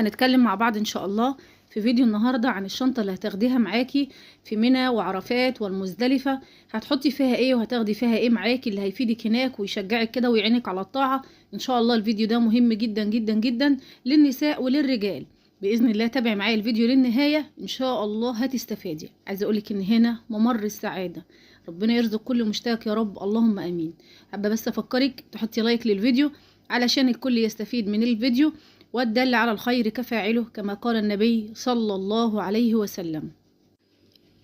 هنتكلم مع بعض ان شاء الله في فيديو النهاردة عن الشنطة اللي هتاخديها معاكي في منى وعرفات والمزدلفة. هتحطي فيها ايه وهتاخدي فيها ايه معاكي اللي هيفيدك هناك ويشجعك كده ويعينك على الطاعة. ان شاء الله الفيديو ده مهم جدا جدا جدا للنساء وللرجال بإذن الله. تابعي معايا الفيديو للنهاية ان شاء الله هتستفادي. عايزة اقولك ان هنا ممر السعادة، ربنا يرزق كل مشتاق يا رب، اللهم امين. حابة بس افكرك تحطي لايك للفيديو علشان الكل يستفيد من الفيديو، والدل على الخير كفاعله كما قال النبي صلى الله عليه وسلم.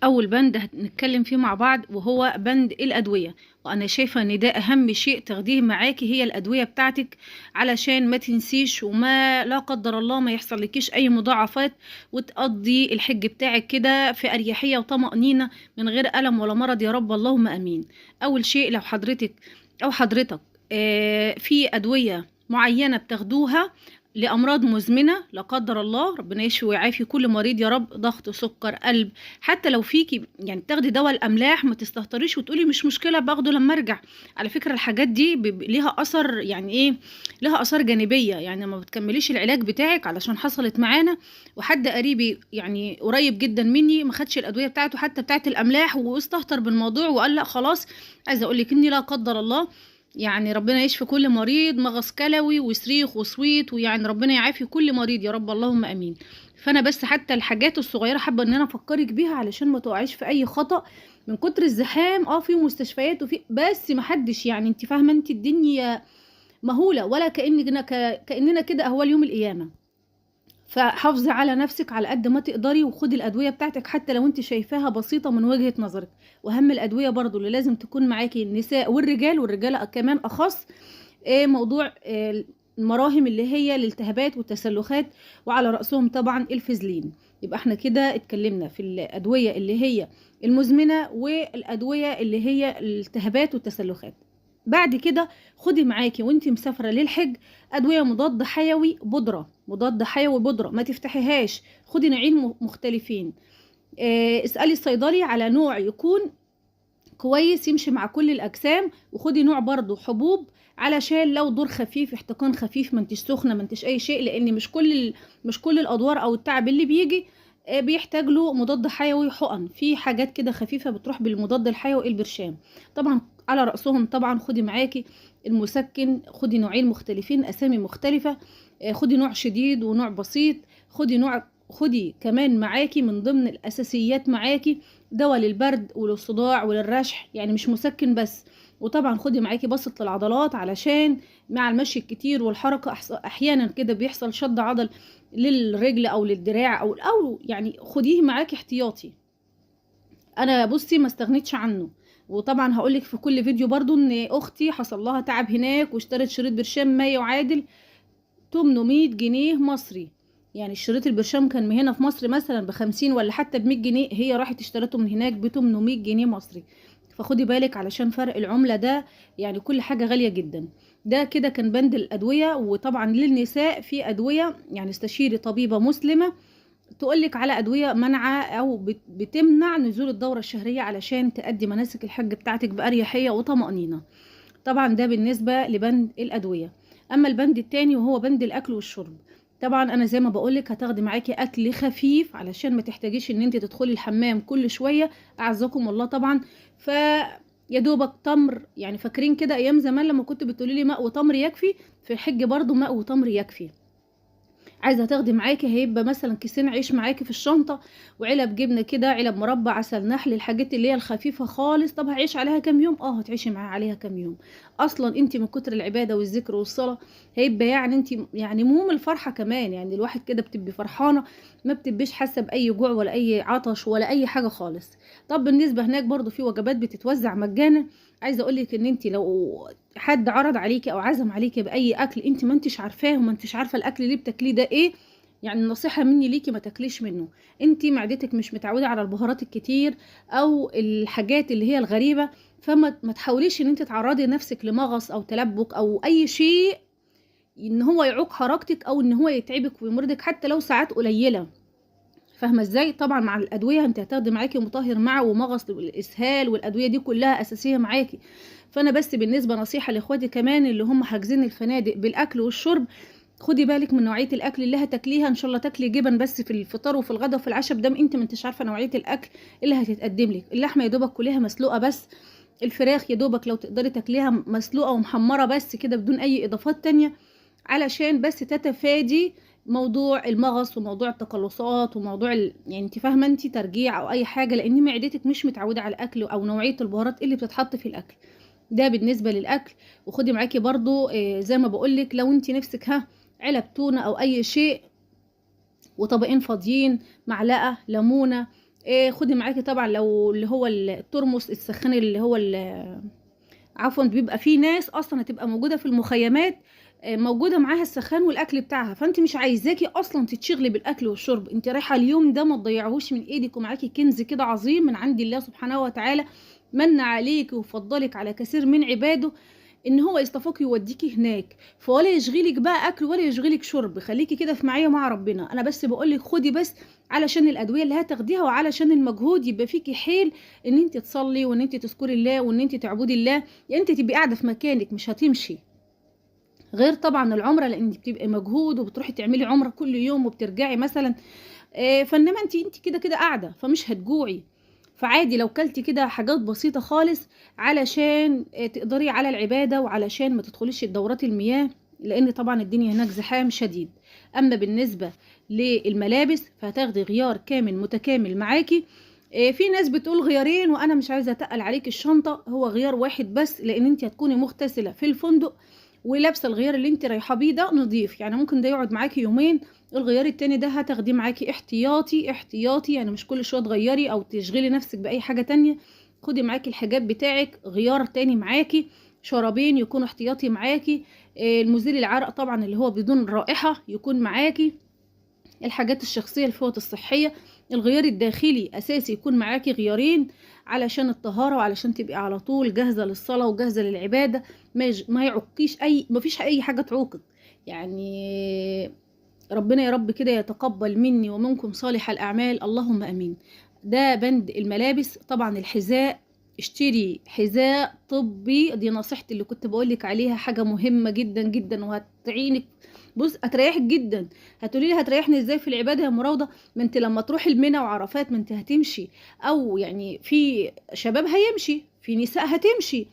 أول بند هنتكلم فيه مع بعض وهو بند الأدوية، وأنا شايفة إن ده أهم شيء تاخديه معاكي هي الأدوية بتاعتك، علشان ما تنسيش وما لا قدر الله ما يحصل لكيش أي مضاعفات، وتقضي الحج بتاعك كده في أريحية وطمأنينة من غير ألم ولا مرض يا رب، اللهم أمين. أول شيء لو حضرتك أو حضرتك في أدوية معينة بتاخدوها لأمراض مزمنة لا قدر الله، ربنا يشفي ويعافي كل مريض يا رب، ضغط، سكر، قلب، حتى لو فيكي يعني بتاخدي دواء الأملاح ما تستهتريش وتقولي مش مشكلة باخده لما أرجع. على فكرة الحاجات دي ليها أثر، يعني إيه لها آثار جانبية، يعني ما بتكمليش العلاج بتاعك. علشان حصلت معانا وحد قريبي يعني قريب جدا مني ما خدش الأدوية بتاعته حتى بتاعت الأملاح واستهتر بالموضوع وقال لا خلاص. عايزة أقولك إني لا قدر الله يعني ربنا يشفي كل مريض، مغص كلوي وصريخ وصويت، ويعني ربنا يعافي كل مريض يا رب، اللهم امين. فانا بس حتى الحاجات الصغيرة حابة ان انا افكرك بيها علشان ما تقعيش في اي خطا من كتر الزحام. في مستشفيات وفي، بس ما حدش يعني انت فاهمه، انت الدنيا مهولة ولا كاننا كده اهوال يوم القيامة. فحافظي على نفسك على قد ما تقدري، وخدي الأدوية بتاعتك حتى لو انت شايفاها بسيطة من وجهة نظرك. وأهم الأدوية برضو اللي لازم تكون معاكي النساء والرجال، والرجالة كمان أخص، موضوع المراهم اللي هي الالتهابات والتسلخات، وعلى رأسهم طبعا الفازلين. يبقى احنا كده اتكلمنا في الأدوية اللي هي المزمنة والأدوية اللي هي الالتهابات والتسلخات. بعد كده خدي معاكي وانتي مسافرة للحج أدوية مضاد حيوي بودرة، مضاد حيوي بودرة ما تفتحيهاش، خدي نوعين مختلفين. اسألي الصيدلي على نوع يكون كويس يمشي مع كل الأجسام، وخدي نوع برضو حبوب علشان لو دور خفيف، احتقان خفيف، ما انتش سخنة، ما انتش أي شيء، لأن مش كل الأدوار أو التعب اللي بيجي بيحتاج له مضاد حيوي حقن. في حاجات كده خفيفة بتروح بالمضاد الحيوي البرشام. طبعا على رأسهم طبعا خدي معاكي المسكن، خدي نوعين مختلفين، أسامي مختلفة، خدي نوع شديد ونوع بسيط. خدي كمان معاكي من ضمن الأساسيات معاكي دواء للبرد وللصداع وللرشح، يعني مش مسكن بس. وطبعا خدي معاكي بسط للعضلات علشان مع المشي الكتير والحركة أحيانا كده بيحصل شد عضل للرجل أو للدراع أو يعني خديه معاكي احتياطي. أنا بصي ما استغنيتش عنه. وطبعا هقولك في كل فيديو برضو ان اختي حصل لها تعب هناك واشترت شريط برشام ما يعادل 800 جنيه مصري. يعني الشريط البرشام كان هنا في مصر مثلا ب50 ولا حتى ب100 جنيه، هي راحت اشترته من هناك ب800 جنيه مصري. فخدي بالك علشان فرق العملة ده، يعني كل حاجة غالية جدا. ده كده كان بند الأدوية. وطبعا للنساء في أدوية، يعني استشيري طبيبة مسلمة تقولك على أدوية منعة أو بتمنع نزول الدورة الشهرية علشان تأدي مناسك الحج بتاعتك بأريحية وطمأنينة. طبعا ده بالنسبة لبند الأدوية. أما البند التاني وهو بند الأكل والشرب، طبعا أنا زي ما بقولك هتاخدي معاكي أكل خفيف علشان ما تحتاجيش إن انت تدخلي الحمام كل شوية، أعزكم الله طبعا. فيا دوبك تمر، يعني فاكرين كده أيام زمان لما كنت بتقولي لي ماء وتمر يكفي، في الحج برضو ماء وتمر يكفي. عايزه تاخدي معاكي هيبقى مثلا كيسين عيش معاكي في الشنطة، وعلب جبنه كده، علب مربى، عسل نحل، الحاجات اللي هي الخفيفة خالص. طب هعيش عليها كام يوم؟ هتعيشي معاها عليها كام يوم. اصلا انت من كتر العبادة والذكر والصلاة هيبقى يعني انت يعني مهم الفرحة كمان، يعني الواحد كده بتبقي فرحانة، ما بتبقيش حاسه باي جوع ولا اي عطش ولا اي حاجة خالص. طب بالنسبة هناك برضو في وجبات بتتوزع مجانا. عايزه اقول لك ان انت لو حد عرض عليكي او عزم عليكي باي اكل انت ما انتش عارفاه وما انتش عارفه الاكل اللي بتاكليه ده ايه، يعني النصيحة مني ليكي ما تاكليش منه. انت معدتك مش متعوده على البهارات الكتير او الحاجات اللي هي الغريبة، فما ما تحاوليش ان انت تعرضي نفسك لمغص او تلبك او اي شيء ان هو يعوق حركتك او ان هو يتعبك ويمرضك حتى لو ساعات قليله. فاهمه ازاي؟ طبعا مع الادوية انت هتاخدي معاكي مطهر معه ومغص والاسهال والادوية دي كلها اساسية معاكي. فانا بس بالنسبة نصيحة لاخواتي كمان اللي هم حاجزين الفنادق بالاكل والشرب، خدي بالك من نوعية الاكل اللي هتاكليها، ان شاء الله تاكلي جبن بس في الفطار وفي الغدا وفي العشاء، بدام انت ما انتش عارفه نوعية الاكل اللي هتتقدم لك. اللحمة يا دوبك كليها مسلوقة بس، الفراخ يا دوبك لو تقدري تاكليها مسلوقة ومحمره بس كده بدون اي اضافات تانية، علشان بس تتفادي موضوع المغص وموضوع التقلصات وموضوع يعني انت فاهمه، انت ترجيع او اي حاجة، لان معدتك مش متعوده على الاكل او نوعية البهارات اللي بتتحط في الاكل. ده بالنسبة للاكل. وخدي معاكي برضو زي ما بقولك لو انت نفسك علب تونه او اي شيء، وطبقين فاضيين، معلقه ليمونه. خدي معاكي طبعا لو اللي هو الترمس السخان اللي هو عفوا، بيبقى في ناس اصلا هتبقى موجودة في المخيمات، موجودة معاها السخان والاكل بتاعها، فانت مش عايزاكي اصلا تتشغلي بالاكل والشرب. انت رايحة اليوم ده ما تضيعهوش من ايدك، ومعاكي كنز كده عظيم من عند الله سبحانه وتعالى، من عليك وفضلك على كثير من عباده ان هو يصطفاك ويوديكي هناك. فولا يشغلك بقى اكل ولا يشغلك شرب، خليكي كده في معايا مع ربنا. انا بس بقولك خدي بس علشان الادوية اللي هتاخديها وعلشان المجهود، يبقى فيكي حيل ان انت تصلي وان انت تذكري الله وان انت تعبدي الله، يعني انت تبقي قاعدة في مكانك مش هتمشي. غير طبعا العمرة، لان بتبقى مجهود وبتروحي تعملي عمره كل يوم وبترجعي مثلا، فانما انت كده كده قاعدة، فمش هتجوعي. فعادي لو كلتي كده حاجات بسيطة خالص علشان تقدري على العبادة، وعلشان ما تدخليش الدورات المياه، لان طبعا الدنيا هناك زحام شديد. اما بالنسبة للملابس فهتاخدي غيار كامل متكامل معاكي. في ناس بتقول غيارين، وانا مش عايزه اتقل عليك الشنطة، هو غيار واحد بس، لان انت هتكوني مغتسله في الفندق ولابسه الغيار اللي انت رايحة بيه ده نظيف، يعني ممكن ده يقعد معاكي يومين. الغيار التاني ده هتاخديه معاكي احتياطي احتياطي، يعني مش كل شوية تغيري او تشغلي نفسك باي حاجة تانية. خدي معاكي الحجاب بتاعك، غيار تاني معاكي، شرابين يكونوا احتياطي معاكي، المزيل العرق طبعا اللي هو بدون رائحة يكون معاكي، الحاجات الشخصية، الفوط الصحية، الغيار الداخلي اساسي يكون معاكي غيارين علشان الطهارة، وعلشان تبقي على طول جاهزة للصلاة وجاهزة للعبادة، ما يعقيش اي، ما فيش اي حاجة تعوقك. يعني ربنا يا رب كده يتقبل مني ومنكم صالح الاعمال، اللهم امين. ده بند الملابس. طبعا الحذاء، اشتري حذاء طبي، دي نصيحتي اللي كنت بقولك عليها، حاجة مهمة جدا جدا وهتعينك، بص هتريحك جدا. هتقولي لي هتريحني ازاي في العبادة يا مراوضه؟ ما انت لما تروحي المنى وعرفات ما انت هتمشي، او يعني في شباب هيمشي، في نساء هتمشي.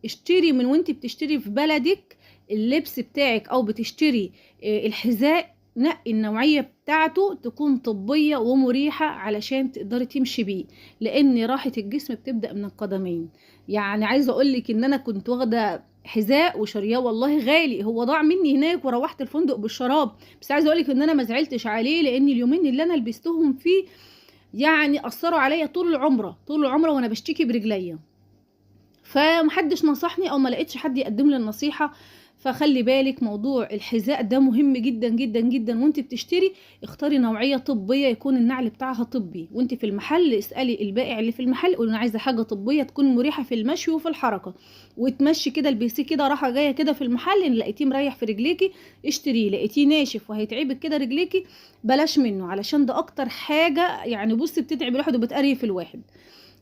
اشتري من وانت بتشتري في بلدك اللبس بتاعك، او بتشتري الحذاء، نقي النوعية بتاعته تكون طبية ومريحة علشان تقدري تمشي بيه، لان راحة الجسم بتبدأ من القدمين. يعني عايزة اقولك ان انا كنت واخدة حذاء وشارياه والله غالي، هو ضاع مني هناك وروحت الفندق بالشراب، بس عايزة اقولك ان انا ما زعلتش عليه، لان اليومين اللي انا لبستهم فيه يعني اثروا عليا طول العمرة، طول العمرة وانا بشتكي برجليا، فمحدش نصحني او ما لقيتش حد يقدم لي النصيحة. فخلي بالك موضوع الحذاء ده مهم جدا جدا جدا، وانت بتشتري اختاري نوعية طبية يكون النعل بتاعها طبي، وانت في المحل اسألي البائع اللي في المحل قولي انا عايزة حاجة طبية تكون مريحة في المشي وفي الحركة، وتمشي كده البسيه كده راحة جاية كده في المحل، ان لقيتيه مريح في رجليكي اشتريه، لقيتيه ناشف وهيتعبك كده رجليكي بلاش منه، علشان ده اكتر حاجة يعني بصي بتتعب الواحد وبتقريف الواحد.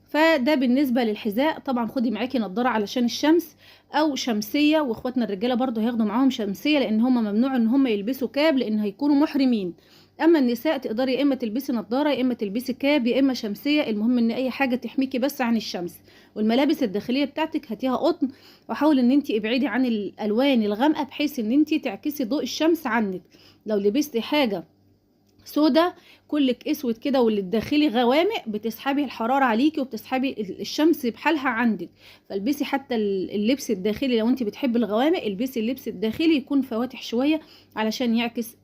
فده بالنسبة للحذاء. طبعا خدي معاكي نظارة علشان الشمس او شمسية، واخواتنا الرجالة برضو هياخدوا معاهم شمسية، لان هم ممنوع ان هم يلبسوا كاب لان هيكونوا محرمين. اما النساء تقدري يا اما تلبسي نظارة يا اما تلبسي كاب يا اما شمسية، المهم ان اي حاجة تحميكي بس عن الشمس. والملابس الداخلية بتاعتك هاتيها قطن، وحاولي ان انت ابعدي عن الالوان الغامقة بحيث ان انت تعكسي ضوء الشمس عنك. لو لبستي حاجة سودا كلك اسود كده واللي الداخلي غوامق بتسحبي الحرارة عليكي وبتسحبي الشمس بحالها عندك. فالبسي حتى اللبس الداخلي لو انت بتحبي الغوامق البسي اللبس الداخلي يكون فواتح شوية علشان يعكس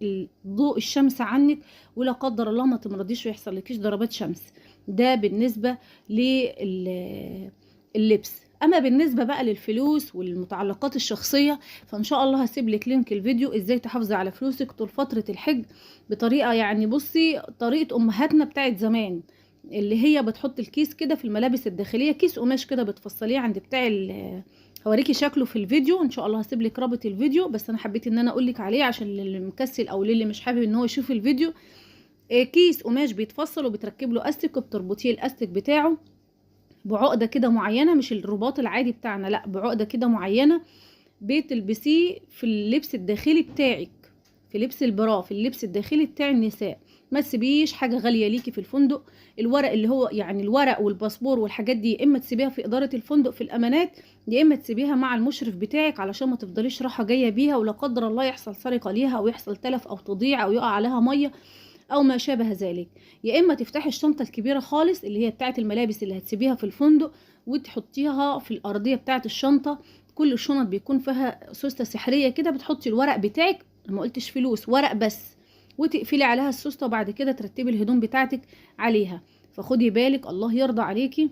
ضوء الشمس عنك، ولا قدر الله ما تمرضيش ويحصل لكيش ضربات شمس. ده بالنسبة لللبس. اما بالنسبة بقى للفلوس والمتعلقات الشخصية فان شاء الله هسيب لك link الفيديو ازاي تحافظي على فلوسك طول فترة الحج بطريقة يعني بصي طريقه امهاتنا بتاعت زمان، اللي هي بتحط الكيس كده في الملابس الداخلية، كيس قماش كده بتفصليه عند بتاع هوريكي شكله في الفيديو ان شاء الله، هسيب لك رابط الفيديو، بس انا حبيت ان انا اقول لك عليه عشان اللي مكسل او للي مش حابب ان هو يشوف الفيديو. كيس قماش بيتفصل وبتركب له استك وبتربطيه الاستك بتاعه بعقده كده معينة، مش الرباط العادي بتاعنا، لا بعقده كده معينة بتلبسيه في اللبس الداخلي بتاعك. في لبس البرا، في اللبس الداخلي بتاع النساء. ما تسيبيش حاجة غالية ليكي في الفندق. الورق اللي هو يعني الورق والباسبور والحاجات دي، يا اما تسيبيها في ادارة الفندق في الامانات، يا اما تسيبيها مع المشرف بتاعك، علشان ما تفضليش راحة جاية بيها، ولا قدر الله يحصل سرقه ليها او يحصل تلف او تضيع او يقع عليها مية او ما شابه ذلك. يا اما تفتحي الشنطة الكبيرة خالص اللي هي بتاعه الملابس اللي هتسيبيها في الفندق، وتحطيها في الارضية بتاعه الشنطة. كل الشنط بيكون فيها سوسته سحريه كده، بتحطي الورق بتاعك، ما قلتش فلوس، ورق بس، وتقفلي عليها السوسته، وبعد كده ترتبي الهدوم بتاعتك عليها. فخدي بالك، الله يرضى عليكي،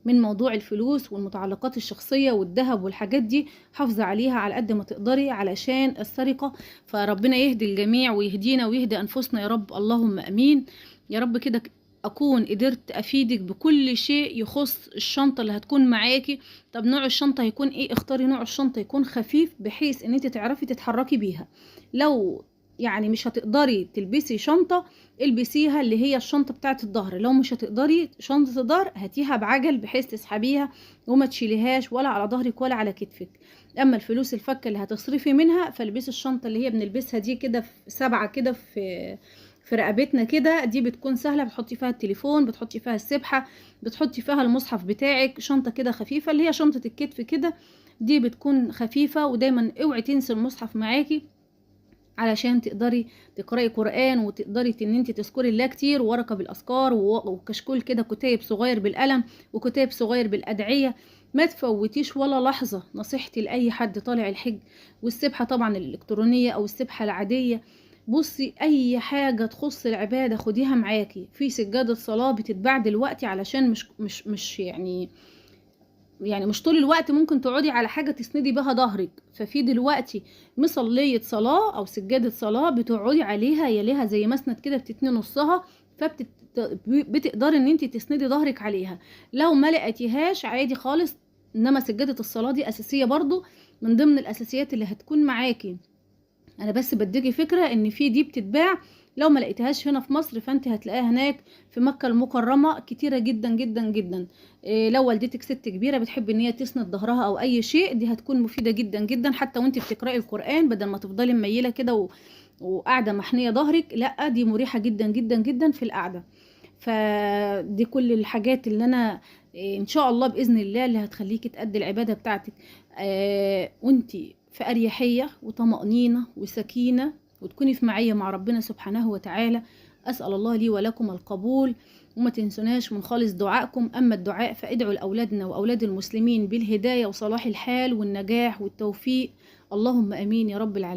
من موضوع الفلوس والمتعلقات الشخصية والذهب والحاجات دي، حافظي عليها على قد ما تقدري علشان السرقة. فربنا يهدي الجميع ويهدينا ويهدي أنفسنا يا رب، اللهم أمين يا رب. كده أكون قدرت أفيدك بكل شيء يخص الشنطة اللي هتكون معاكي. طب نوع الشنطة هيكون إيه؟ اختاري نوع الشنطة يكون خفيف، بحيث إن انت تعرفي تتحركي بيها. لو يعني مش هتقدري تلبسي شنطة، البسيها اللي هي الشنطة بتاعت الظهر. لو مش هتقدري شنطة الظهر، هاتيها بعجل بحيث تسحبيها وما تشيليهاش ولا على ظهرك ولا على كتفك. اما الفلوس الفكة اللي هتصرفي منها، فالبسي الشنطة اللي هي بنلبسها دي كده في 7 كده في رقبتنا كده، دي بتكون سهلة، بتحطي فيها التليفون، بتحطي فيها السبحة، بتحطي فيها المصحف بتاعك. شنطة كده خفيفة اللي هي شنطة الكتف كده، دي بتكون خفيفة. ودايما اوعي تنسي المصحف معاكي علشان تقدري تقرأي قرآن، وتقدري ان انت تذكري الله كتير، وورقة بالأذكار، وكشكول كده، كتيب صغير بالقلم وكتيب صغير بالأدعية. ما تفوتيش ولا لحظة. نصيحتي لأي حد طالع الحج، والسبحة طبعا الإلكترونية أو السبحة العادية، بصي أي حاجة تخص العبادة خديها معاكي. في سجادة صلاة بتتباع دلوقتي، علشان مش مش مش يعني يعني مش طول الوقت ممكن تقعدي على حاجة تسندي بها ظهرك. ففي دلوقتي مصلية صلاة أو سجادة صلاة بتقعدي عليها، يليها زي مسند كده، بتتني نصها، فبتقدري ان انت تسندي ظهرك عليها. لو ما لقيتيهاش عادي خالص، انما سجادة الصلاة دي أساسية برضو، من ضمن الأساسيات اللي هتكون معاكي. انا بس بديكي فكرة ان في دي بتتباع، لو ما لقيتهاش هنا في مصر فانت هتلاقيها هناك في مكة المكرمة كتيرة جدا جدا جدا. إيه لو والدتك ست كبيرة بتحب ان هي تسند ظهرها او اي شيء، دي هتكون مفيدة جدا جدا، حتى وانت بتقرأي القرآن، بدل ما تفضلي مميلة كده وقاعدة محنية ظهرك، لا دي مريحة جدا جدا جدا في القعدة. فدي كل الحاجات اللي انا ان شاء الله بإذن الله اللي هتخليكي تأدي العبادة بتاعتك وانت في أريحية وطمأنينة وسكينة، وتكوني في معية مع ربنا سبحانه وتعالى. أسأل الله لي ولكم القبول، وما تنسوناش من خالص دعائكم. أما الدعاء فادعوا لأولادنا وأولاد المسلمين بالهداية وصلاح الحال والنجاح والتوفيق. اللهم أمين يا رب العالمين.